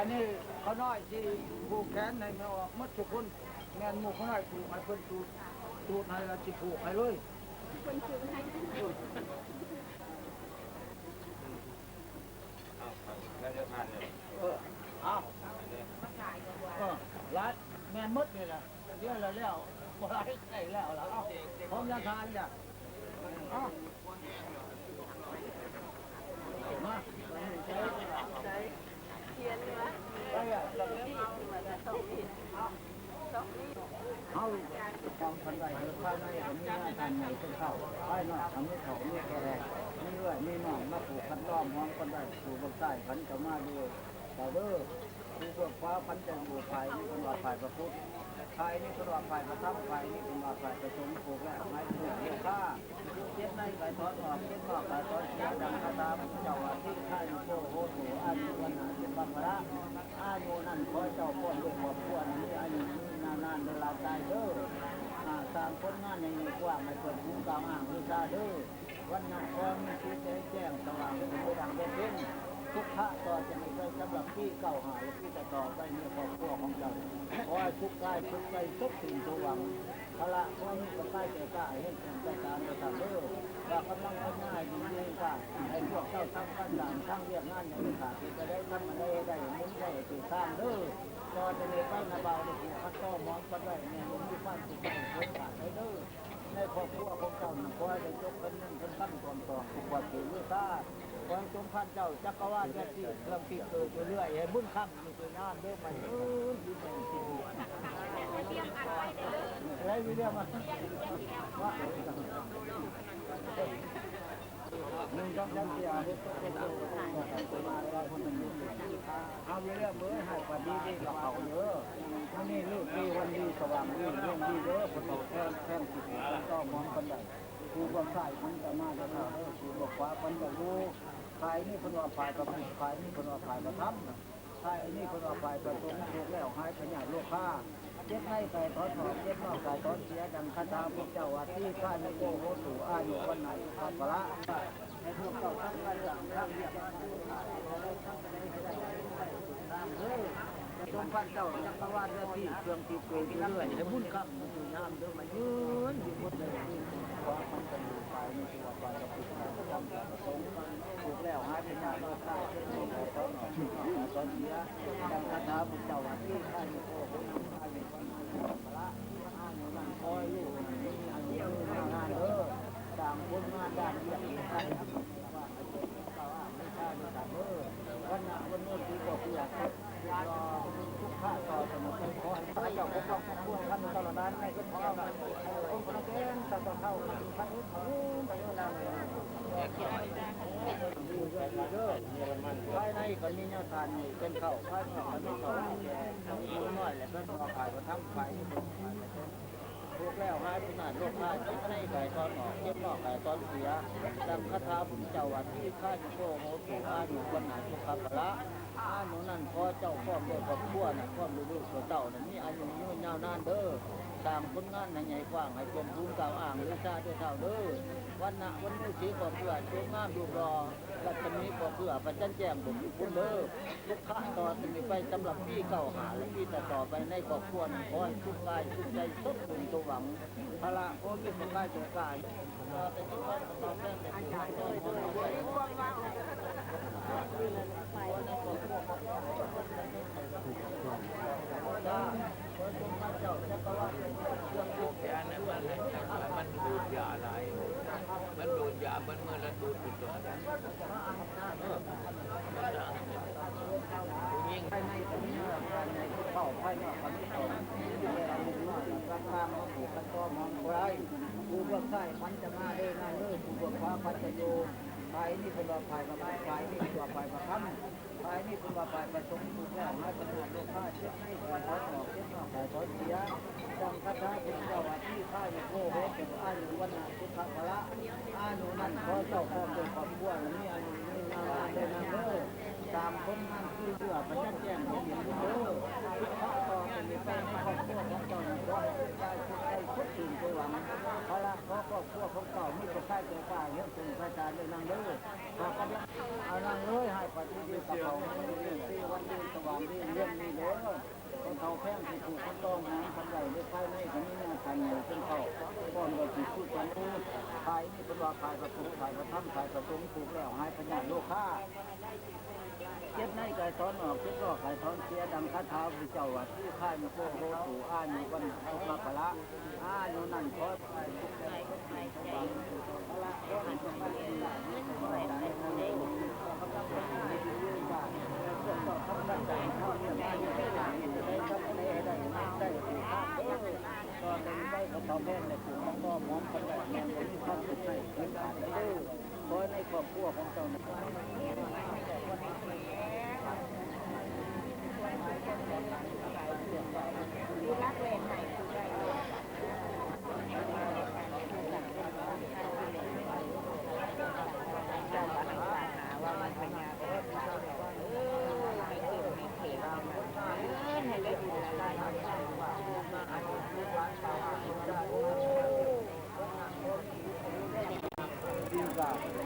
ອັນນີ້ຂ້ານ້ອຍຊິຜູກແຂນໃຫ້ແມ່ອອກໝົດທຸກຄົນ. ແມ່ນໝູ່ຂ້ານ້ອຍຜູກໃຫ້ເພິ່ນ ສູດ ສູດໃຫ້ລະຊິຜູກໃຫ້ເລີຍ. ເອີ ເອົາ ເອີ ຫຼາຍ ແມ່ນໝົດນີ້ລະ. ດຽວລະແລ້ວ ບໍ່ຫຼາຍໃກ້ແລ້ວລະ. ເອົາ ພ້ອມລະທານລະ. ເອົາ ມາ ໃສ່ ຂຽນມາ ໃສ່ລະ ເອົາ ເຮົາຈຳກັດໄວ້ ພາຍໃນກໍມີນາທ່ານໃຫຍ່ເປັນເຖົ້າ ພາຍນອກກໍມີເຖົ້າມີແກ່ ມີເອື້ອຍມີນ້ອງ ມາຜູກພັນລ້ອມຫ້ອມກັນໄວ້. ຜູ້ເບື້ອງຊ້າຍພັນຈະມາຢູ່ ເຈົ້າເດີ ຜູ້ເບື້ອງຂວາພັນຈະຢູ່. ຝ່າຍນີ້ເພິ່ນວ່າຝ່າຍພະພຸດ ຝ່າຍນີ້ເພິ່ນວ່າຝ່າຍພະທຳ ຝ່າຍນີ້ເພິ່ນວ່າຝ່າຍພະສົງ. ຜູກແລ້ວໃຫ້ເພິ່ນເລີກຄາ ເຈັດໃນກາຍຖອນອອກ ເຈັດນອກກາຍຖອນເສຍ. ດັ່ງຄາຖາພຸດທະເຈົ້າວ່າ ທີຄາຍຸໂກໂຫຕຸ ອາຍຸວັນນະສຸຂະພະລະ. ອາຍຸນັ້ນຂໍເຈົ້າພ້ອມດ້ວຍຄອບຄົວນັ້ນມີອາຍຸຍືນຍາວນານເດີຫຼານຊາຍເດີ. ອາ ສ້າງຜົນງານໃຫ້ໃຫຍ່ກວ້າງ ໃຫ້ເກີດຜົນກ້າວອ້າງວິຊາເດີ. ວັນນະຂໍມີສີແສງແຈ້ງສະຫວ່າງ ເປັນຄືດັ່ງແດນເພັງ. ສຸຂະຕໍ່ຈາກນີ້ໄປສຳລັບປີເກົ້າຫ້າ ແລະ ປີຕໍ່ໆໄປໃນຄອບຄົວຂອງເຈົ້າ ຂໍໃຫ້ສຸກກາຍສຸກໃຈ ສົດຊື່ນສົມຫວັງ. ພະລະຂໍມີປະກາຍແກ່ກ້າ ໃຫ້ເຮັດເປັນໄປຕາມແນວທາງເດີ. ວ່າກຳລັງພັດທະນາໃຫ້ດີເດັ່ນກ້າ ໃຫ້ພວກເຈົ້າທຳການສ້າງ ທັງວຽກງານໃຫ້ຂາດ ເຮັດໃດທຳອັນໃດໃຫ້ໄດ້ ໝູນໃຫ້ຖືກທາງເດີ. ຕໍ່ຈາກນີ້ໄປນະບ່າວໄດ້ຜູກພັນຕໍ່ໝອນກັນໄວ້ ແມ່ນບໍ່ມີຄວາມທຸກໃຈເກີດຂາດໃດເດີ. ໃນຄອບຄົວຂອງເຈົ້ານັ້ນ ຂໍໃຫ້ໄດ້ຈົບເງິນເງິນຄຳຄຳ ຄວາມຕອບ ຄວາມຖືກວິຊາ ຂໍໃຫ້ສົມພັນເຈົ້າ ຈັກກະວານແລະທີ່ເຄື່ອງທີ່ເກີດຢູ່ເລື້ອຍ ໃຫ້ບຸນຄຳຢູ່ທີ່ງາມເດີ. ມາເອີຍ ຢູ່ແມ່ນທີ່ດວນ ໄດ້ຢູ່ເລື່ອຍມາ ໜຶ່ງ ສອງ ສາມ ສີ່ ຫ້າ ຫົກ ເຈັດ ແປດ ເກົ້າ ສິບ ສິບເອັດ ສິບສອງ ສິບສາມ ສິບສີ່ ສິບຫ້າ ສິບຫົກ ສິບເຈັດ ສິບແປດ ສິບເກົ້າ ເອົາຢູ່ແລ້ວເບີຍ ໃຫ້ປານດີດີກັບເຂົາເດີ. ມື້ນີ້ເລີກດີວັນດີ ສະຫວ່າງດີ ເລື່ອງດີເດີ. ເພິ່ນເວົ້າແທນ ແທນທີ່ຜູ້ຕ້ອງມອງເພິ່ນໄດ້ ຜູ້ເບື້ອງຊ້າຍມັນຈະມາເດີເຈົ້າເດີ. ຜູ້ເບື້ອງຂວາເພິ່ນຈະຢູ່ ຝ່າຍນີ້ເພິ່ນວ່າຝ່າຍພະພຸດ ຝ່າຍນີ້ເພິ່ນວ່າຝ່າຍພະທຳ ຝ່າຍນີ້ເພິ່ນວ່າຝ່າຍພະສົງ. ຖືກແລ້ວຫາຍພະຍາດໂລຄາ ເຈັດໃນກາຍຖອນອອກ ເຈັດນອກກາຍຖອນເສຍ. ດັ່ງຄາຖາພຸດທະເຈົ້າວ່າ ທີຄາຍຸໂກໂຫຕຸ ອາຍຸວັນນະສຸຂະພະລະ. ໃຫ້ພວກເຈົ້າທັງຫຼາຍສ້າງທາງວຽກງານ ເອີ ສົມພັນເຈົ້າຈັກກະວານເຮືອທີ່ ເຄື່ອງທີ່ເກີດຢູ່ເລື້ອຍ ໃຫ້ບຸນຄຳຢູ່ຍາມເດີ. ມາເອີຍ ຢູ່ຄົນໃດ ຂໍພັນຈະຢູ່ ຝ່າຍນີ້ຄືວ່າຝ່າຍພະພຸດ ຝ່າຍພະທຳ ຝ່າຍພະສົງ. ຖືກແລ້ວຫາຍພະຍາດໂລຄາ ເຈັດໃນກາຍຖອນອອກ ເຈັດນອກກາຍຖອນເສຍ. ດັ່ງຄາຖາພຸດທະເຈົ້າວ່າ ທີຄາຍຸໂກໂຫຕຸ ອາຍຸວັນນະສຸຂະພະລະ. ອາຍຸນັ້ນຂໍໃຫ້ລູກມີອາຍຸຍືນຍາວນານເດີ. ສ້າງຜົນງານດ້ານວຽກການ ເຈົ້າອາບໃຫ້ຂ້າດ້ວຍກັນເດີ. ວັນນະວັນໂນ ສີກໍເພື່ອ ສຸຂະຕໍ່ສະໜົບ ຂໍໃຫ້ເຈົ້າປົກປັກຄອບຄົວ ຄັນເຈົ້າລະນານໃນເພິ່ນເຈົ້າ ຄົນຄົນແກ່ນ ສັດເທົ່າ ຄັນເພິ່ນເຈົ້າ ເດີ. ພາຍໃນກໍມີຍາທ່ານນີ້ເປັນເຖົ້າ ພາຍນອກກໍມີເຖົ້າແກ່ ຜູ້ນ້ອຍ ແລະ ເພິ່ນອອກຝ່າຍກໍທຳຝ່າຍນີ້ ຖືກແລ້ວຫາຍພິນາດໂລກຮ້າຍ ເຈັດໃນກາຍຖອນອອກ ເຈັດນອກກາຍຖອນເສຍ. ດັ່ງຄາຖາພຸດທະເຈົ້າວ່າ ທີຄາຍຸໂກໂຫຕຸ ອາຍຸວັນນະສຸຂະພະລະ. ອາຍຸນັ້ນຂໍເຈົ້າພ້ອມດ້ວຍຄອບຄົວນະ ພ້ອມດ້ວຍລູກດ້ວຍເຕົ້ານະ ມີອາຍຸຍືນຍາວນານເດີ. ສ້າງຜົນງານໃຫ້ໃຫຍ່ກວ້າງ ໃຫ້ເປັນພູມກ່າວອ້າງວິຊາເດີເຖົ້າເດີ. ວັນນະວັນໂນ ສີກໍເພື່ອ ສົມງາມຮູບຫຼໍ່ ລັດສະໝີກໍເພື່ອ ພະຈັນແຈ້ງບຸກຄຸນເດີ. ສຸຂະຕໍ່ຈາກນີ້ໄປສຳລັບປີເກົ້າຫ້າ ແລະ ປີຕໍ່ໆໄປໃນຄອບຄົວນັ້ນ ຂໍໃຫ້ສຸກກາຍສຸກໃຈ ສົດຊື່ນສົມຫວັງ. ພະລະ ຂໍມີປະກາຍແກ່ກ້າ ຕໍ່ຈາກນີ້ໄປກໍຕອບແທນແຕ່ຜູ້ໃຫ້ ເຈົ້າຈັກກະວານ ແຕ່ອັນນັ້ນມັນ ມັນດູດຢາຫຼາຍ ມັນດູດຢາ ມັນເມື່ອລະດູດເປັນຕົວ ເອີ ຜູ້ຍິງ ພາຍໃນກໍມີເຂົ້າ ພາຍນອກກໍມີເຂົ້າ ແຕ່ເອົາເດັກນ້ອຍກັບກາງມາຜູກກັນຕໍ່ໝອນບໍ່ໄດ້. ຜູ້ເບື້ອງຊ້າຍຂວັນຈະມາເດີນາງເດີ ຜູ້ເບື້ອງຂວາຂວັນຈະຢູ່. ຝ່າຍນີ້ເພິ່ນວ່າຝ່າຍພະພຸດ ຝ່າຍນີ້ເພິ່ນວ່າຝ່າຍພະທຳ ຝ່າຍນີ້ເພິ່ນວ່າຝ່າຍພະສົງ. ຖືກແລ້ວຫາຍພະຍາດໂລຄາ ເຈັດໃນກາຍຖອນອອກ ເຈັດນອກກາຍຖອນເສຍ. ດັ່ງຄາຖາພຸດທະເຈົ້າວ່າ ທີຄາຍຸໂກໂຫຕຸ ອາຍຸວັນນະສຸຂະພະລະ. ອາຍຸນັ້ນຂໍເຈົ້າພ້ອມດ້ວຍຄອບຄົວ ມີອາຍຸຍືນຍາວນານເດີນາງເດີ. ສ້າງຜົນງານຄືເຮືອ ພະຈັນແຈ້ງບຸກຄຸນເດີ. ສຸຂະຕໍ່ຈາກນີ້ໄປໃນຄອບຄົວຂອງເຈົ້ານັ້ນ ຂໍໃຫ້ເປັນກາຍສຸກໃຈ ສົດຊື່ນສົມຫວັງ. ພະລະ ຂໍຄອບຄົວຂອງເຈົ້າມີປະກາຍແກ່ຟ້າ ຮຽນສູງໄພສານເດີນາງເດີ. ຫາກກຳລັງ ເອົານາງເອີຍ ໃຫ້ປະຕິດີກັບເຂົາ ໃຫ້ມີເດຊະວັນດີສະຫວ່າງ ເລື່ອງນີ້ເດີ ຂອງເຖົ້າແພງທີ່ຜູກຄົນຕ້ອງຫາງຄັນໄວ້ ໃນພາຍໃນກໍມີແນວຄັນຢູ່ເປັນເຕົ້າ ກ່ອນວ່າຊິຄືກັນ ພາຍນີ້ເພິ່ນວ່າພາຍພະພຸດ ພາຍພະທຳ ພາຍພະສົງ ຜູກແລ້ວຫາຍພະຍາດໂລຄາ ເຈັບໃນກາຍຖອນອອກ ເຈັບນອກກາຍຖອນເສຍ ດັ່ງຄາຖາພະເຈົ້າວ່າ ຕີຄາຍຸໂກໂຫຕຸ ອາຍຸວັນນະສຸຂະພະລະ ອາຍຸນັ້ນຂໍ ຂໍໃຫ້ຄອບຄົວຂອງເຈົ້ານັ້ນ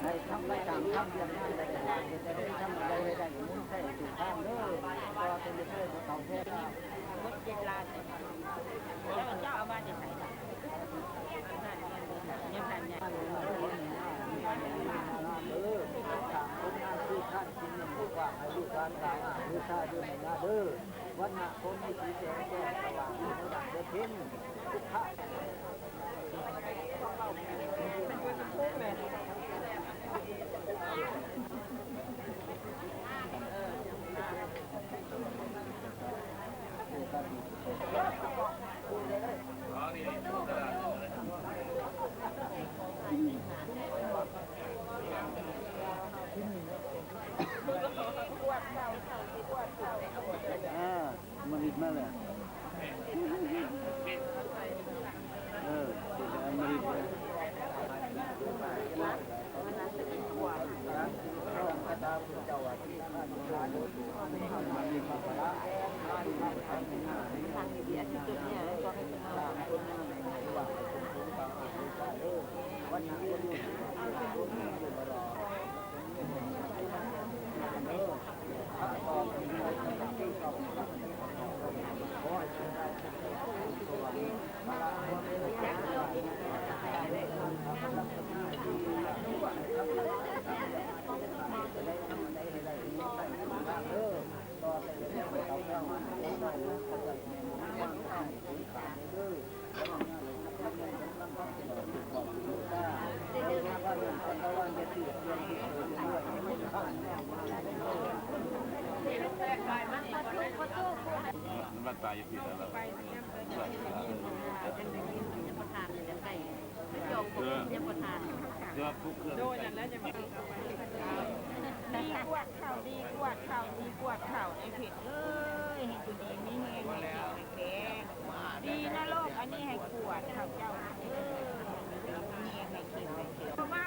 ໃຫ້ທັງໄປຕາມທາງວຽກງານໄດ້ ເຮັດໃຫ້ໄດ້ທຳໄດ້ ໃຫ້ໄດ້ເງິນໃຊ້ທຸກທາງເດີ ຂໍເປັນເດີ ເຂົາແທ້ ເຈັດລ້ານ ເຈົ້າ ເຈົ້າເອົາມາແຕ່ໃສລະ? ຍັງທັນໃຫຍ່ ເອີ ສ້າງຜົນງານຄືທ່ານກິນນ້ຳບຸກວ່າ ໃຫ້ລູກຫຼານຕາຍ ບູຊາເດີ ແມ່ນລະເດີ ວັນນະຄົນມີສີແສງແຈ້ງສະຫວ່າງ ເດີເພັງ ອາ ມາລິດມາແລ້ວ ເອີ ມາລິດ ມັນວ່າຕາຍຢູ່ທີ່ໃດລະ? ເອີ ເອີ ດີກວດເຂົ້າ ດີກວດເຂົ້າ ດີກວດເຂົ້າ ໄອ້ເພັດເອີຍ ໃຫ້ຢູ່ດີມີແຮງ ມີແຮງ ດີນະໂລກອັນນີ້ໃຫ້ກວດເຂົ້າເຈົ້າເດີ ມີແຮງໃຫ້ເຂັ້ມໃຫ້ແຂງ ມາ ມາ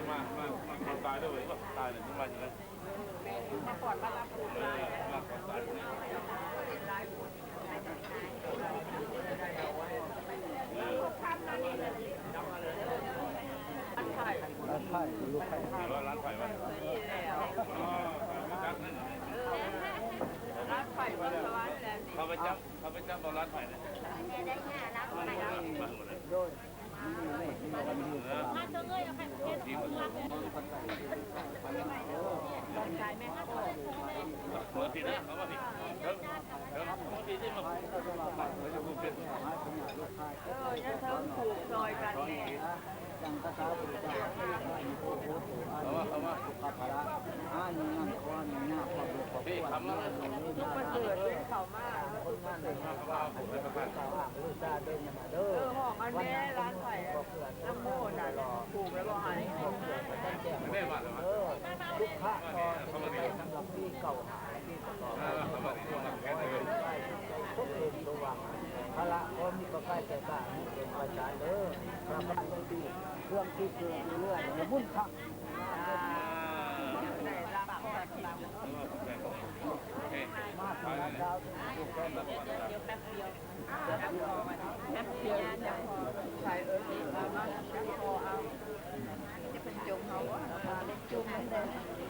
ມາ ມາ ມາ ຕາຍເດີ ຕາຍເລີຍ ມາ ມາ ມາ ມາ ເອີ ມາ ມາ ຕາຍເລີຍ ຮ້ານໄຜ່ ລູກໄຜ່ ຮ້ານໄຜ່ວະ ຮ້ານໄຜ່ວະ ເຂົາໄປຈັບ ເຂົາໄປຈັບເອົາຮ້ານໄຜ່ນະ ໂດຍ ເອີ ຍັງເທິງຜູກຊ່ອຍກັນແດ່ ດັ່ງຄາຖາພຸດທະເຈົ້າວ່າ ເຂົ້າມາ ເຂົ້າມາ ສຸຂະພະລະ ອາຍຸວັນນະ ຄວາມຍາກຄວາມເດືອດຄວາມ ສຸກປະເສີດ ເຂົ້າມາ ຄົນງານເດີ ເດີ ຫ້ອງອັນແມ່ຮ້ານໄຜ່ ນະໂມນະ ຜູກແລ້ວບໍ່ໃຫ້ ເດີ ສຸຂະຕໍ່ເປັນສຳລັບປີເກົ່າ ເອີ ເຂົາມາດີເນາະ ເຂົາມາດີເນາະ ສົມເດັດສົມຫວັງ ພະລະຂໍມີປະກາຍແກ່ກາຍເປັນປະຈານເດີ ພະບາດເປັນທີ່ ເຄື່ອງທີ່ເຄືອງເຮືອໃນບຸນຄັກ ມາເຖິງລາວ ແປັບດຽວ ແປັບດຽວ ແປັບດຽວ ໃສ່ເອີ ມາ ມາ ຈະເປັນຈົມເຮົາບໍ່ ຈົມແລ້ວ.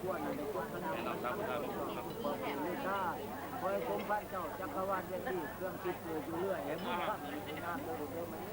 ວນໃຫ້ຄົນຂະໜາດນັ້ນ ຂໍໃຫ້ສົມພານເຈົ້າຈັກກະວານເວທີ ເຄື່ອງຄິດເກີດຢູ່ເລື້ອຍ ໃຫ້ບຸນຄຳໃຫ້ຄຸນງາມເດີ ເດີມານີ.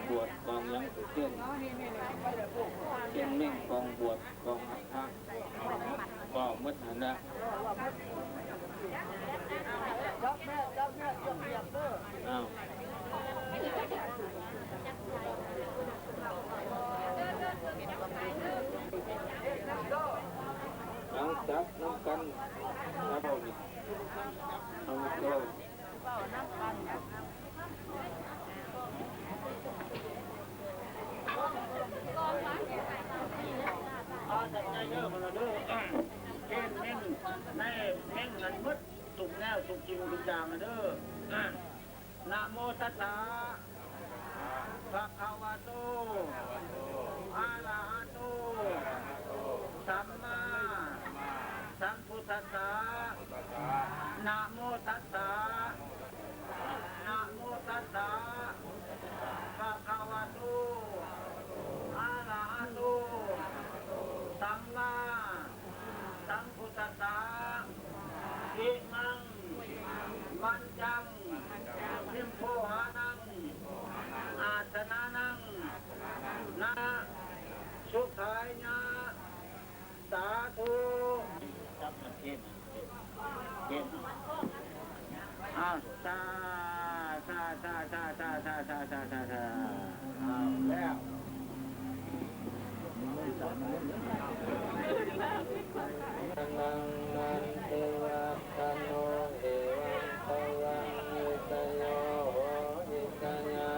ບວດກອງຫຍັງ ເຊັ່ນ ເຊັ່ນເມັ່ງກອງບວດ ກອງອັດຖະ ເວົ້າໝົດຫັ້ນແຫຼະ. ເອົາ ຈັບນຳກັນ ຈັບເອົານີ້ ເອົາໂຕ ເວົ້ານຳກັນນະ ເອົາຈັບໃຈເດີ ເບິ່ງເດີ ເກນເມັນ ໃນເມັນນັ້ນໝົດ ທຸກແນ ທຸກສິ່ງທຸກຢ່າງເດີ. ນະໂມຕັດສະ ພະຄະວະໂຕ ອະລະຫະໂຕ ສຳມາສຳພຸດທັດສະ. ນະໂມຕັດສະ ນະໂມຕັດສະ ພະຄະວະໂຕ ອະລະຫະໂຕ ສຳມາສຳພຸດທັດສະ. ອິມັງ ມັນຈັງ ນິບໂພຫານັງ ອາສະນານັງ ນະ ສຸຂາຍະ ສາທຸ. ຈັບມັນເທນ ເທນ ເທນ ອ້າວ ສາ ສາ ສາ ອ້າວ ແລ້ວ. ມະນັງ ມັນຕິວັດຕະໂນ ເອວັງ ຕະວັງ ວິສະໂຍ ໂຫ ວິສະຍາ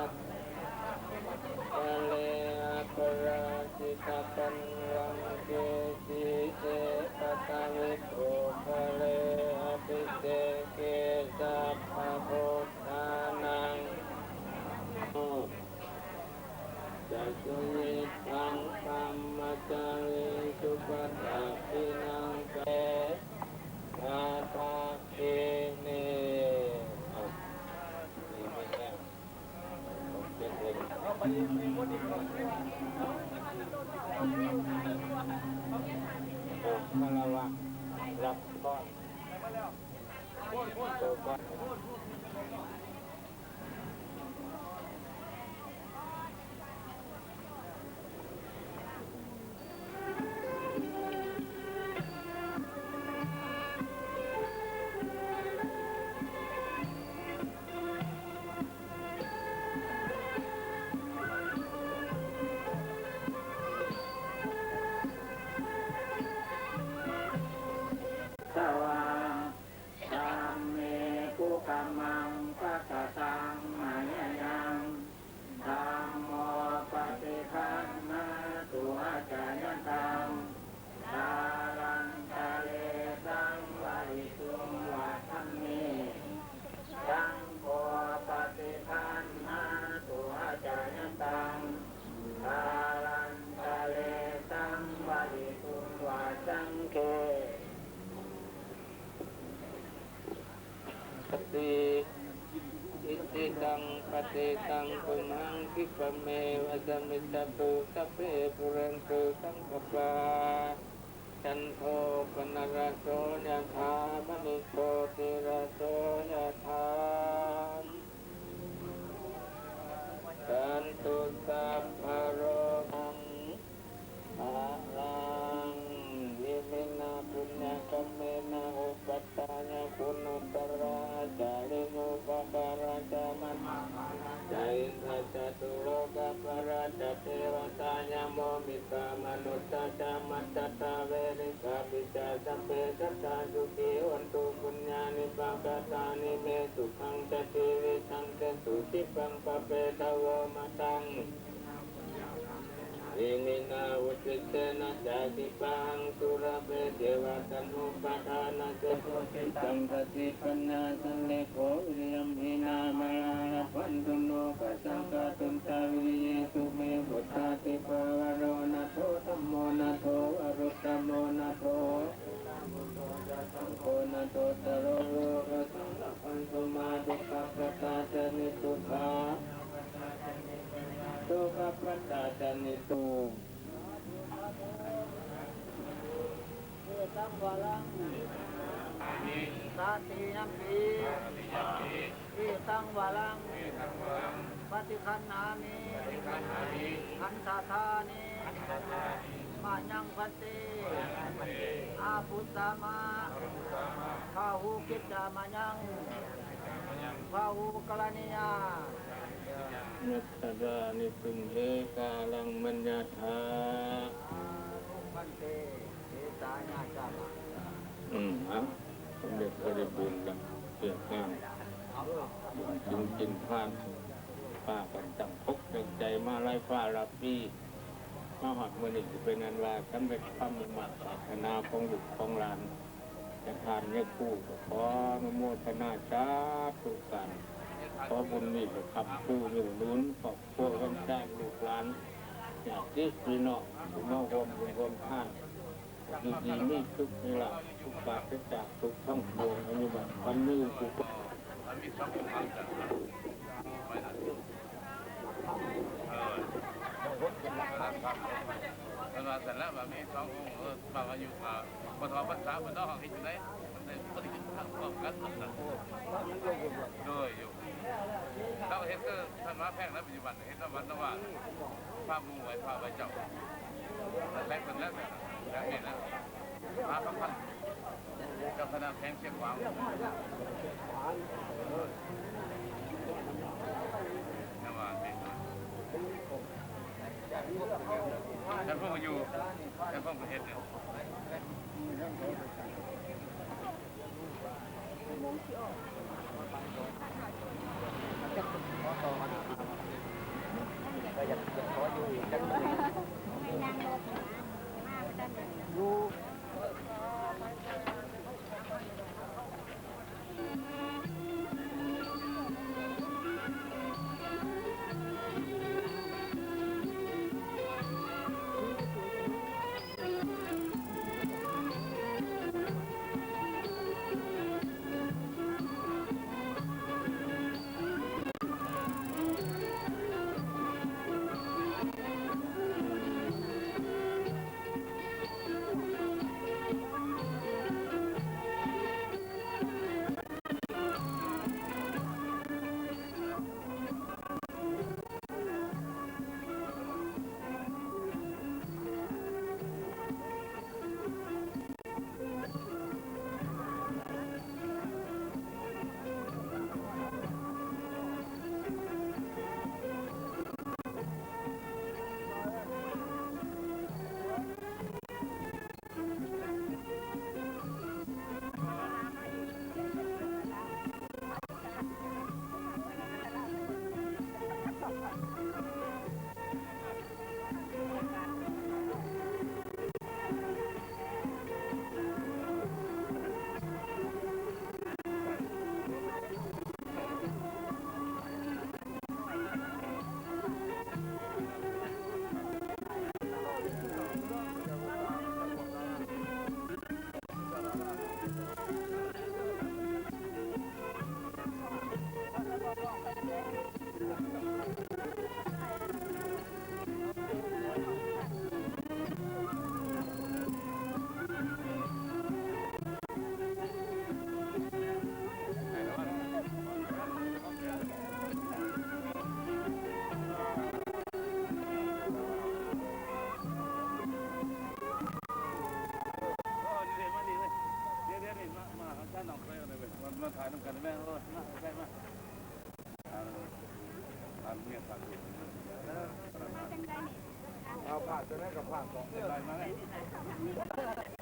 ກາເລ ອະປະລາຈິຕະປັນລັງເກ ສີເສ ປະທະວິປຸກຄະເລ ອະພິເສເກ ສັບພະພຸດທານັງ ຈະສຸນິດທັງ ບຣຳມະຈາຣີ ສຸປະດັກຂິນັງ ເກ ສາທາ ເຄເນ ເອົາ ນີ້ແມ່ນແລ້ວ ເຈັດເອັດ ເອົາ ຄາລະວະ ຮັບພອນ ໂຕກ່ອນ. ສະຫວາ ທຳເມ ກຸກະມັງ ປັກກະຕັງ ມະຍະຍັງ ທຳໂມ ປະຕິຄັນຫາຕຸ ອາຈາຍັນຕັງ ກາລັນຕະເລ ສັງວະລິຕຸງ ວະທຳເມ ສັງໂຄ ປະຕິຄັນຫາຕຸ ອາຈາຍັນຕັງ ກາລັນຕະເລ ສັງວະລິຕຸງ ວະສັງເຄ ປະຕິ ອິດທິຕັງ ປະຕິຕັງ ຕຸມຫັງ ຄິປະເມ ວະສະມິດສະຕຸ ສັບເພ ປຸເຣນຕຸ ສັງກະປາ ຈັນໂທ ປະນະລະໂສ ຍະຖາ ມະນີ ໂຊຕິລະໂສ ຍະຖາ ສັນຕຸ ສັບພະໂລກັງ ພະລັງ ອິເມນະ ປຸນຍະກຳເມນະ ອຸປັດຖາຍະ ຄຸນາຕະລາ ອາຈາລິໂນ ປະກາລະຈາ ມະ ຈາ ອິນທະຈະຕຸໂລກະປາລະຈະ ເທວະຕາ ຍາໂມ ມິດຕາ ມະນຸດສາ ຈາ ມັດຕະ ເວລິຕາ ປິ ຈາ ສັບເພ ສັດຕາ ສຸຂີ ໂຫນຕຸ ປຸນຍານິ ພະກະຕານິ ເມ ສຸຂັງ ຈະ ຈີວິຕັງ ຈະ ສຸ ຂິປັງ ປະເປທະໂວ ມະຕັງ ອິເມນະ ອຸທິດເສນະ ຈາ ຂິປາຫັງ ສຸລາເພ ເຊວະ ຕັນຫູປາທານະ ເຊ ໂສ ຈິດຕັງ ສະຕິ ປັນຍາ ສະເລໂກ ວິລິຍັມ ຫິນາ ມາລາ ລະພັນຕຸ ໂນ ກະສັງ ກະຕຸນ ຈາ ວິລິເຍ ສຸເມ ພຸດທາທິພາວະໂລ ນາໂຖ ທຳໂມ ນາໂຖ ວະລຸດຕະໂມ ນາໂຖ ໂກນະໂຕຕະໂລ ໂລກະສັງລະພັນຕຸ ມາ ໂຕ ໂສກະປະຕາ ຈະ ນິ ໂຕ ໂສກະປະຕາ ຈະ ນິ ໂຕ ເອຕັງ ວະລັງ ສາຕິ ຍຳປີ ເອຕັງ ວະລັງ ປະຕິຄັນຫາມິ ຄັນທະຖານິ ມະຍັງ ພັນເຕ ອາປຸດສາມະ ພາຫູກິດຈາມະຍັງ ພາຫູກະລະນີຍາ ຍະຖາ ນິ ປຸງເອກາລັງ ມັນຍາທາ ພັນເຕ ເອສາຍາຈາມະ ອືມ ເອົາ ສຳເລັດບໍລິບູນລະ ເສຍທານ ບຸນກິນກິນທານ ພາກັນຕັ້ງອົກຕັ້ງໃຈມາຫຼາຍຟ້າຫຼາຍປີ ມາຮອດມື້ນີ້ ຊິເປັນອັນວ່າສຳເລັດຄວາມມຸ່ງມາດປາດຖະໜາຂອງລູກຂອງຫຼານ ທ່ານຍາຄູກໍຂໍອະນຸໂມທະນາສາທຸການ ຂໍບຸນມີແຕ່ຄ້ຳຊູຢູ່ໜູນຄອບຄົວເຮືອນຊານລູກຫຼານ ຍາດຕິພີ່ນ້ອງຜູ້ມາຮ່ວມບຸນຮ່ວມທານ ຢູ່ດີມີສຸກ ມີລາບ ປາສະຈາກທຸກທັງປວງ ອາຍຸໝັ້ນຂວັນຍືນ ສຸຂະ ເອີ ເພິ່ນວ່າຊັ້ນລະ ວ່າມີສອງອົງ ເອີ ເວົ້າອາຍຸກໍບໍ່ເທົ່າພັນສາເພິ່ນເນາະ ເຮັດຈັ່ງໃດ ມັນໄດ້ບໍ່ໄດ້ກິນຂ້າວພ້ອມກັນ ໂດຍ ຢູ່ ລາວກໍເຮັດຄືທ່ານມະຫາແພງນະ ປັດຈຸບັນເຮັດນຳວັດນຳວາ ພາໝູ່ໄຫວ້ພະໄຫວ້ເຈົ້າ ແລະເພິ່ນແລ້ວ ແລ້ວແມ່ນແລ້ວ ພາຄຳພັນ ເຈົ້າຄະນະແຂວງຊຽງຂວາງ ແຕ່ວ່າເປັນ ທ່ານຜູ້ຢູ່ ທ່ານຜູ້ເຮັດຢູ່ ເອົາຜ້າຕົວນັ້ນກັບຜ້າເກາະ ໄດ້ມາແລ້ວ.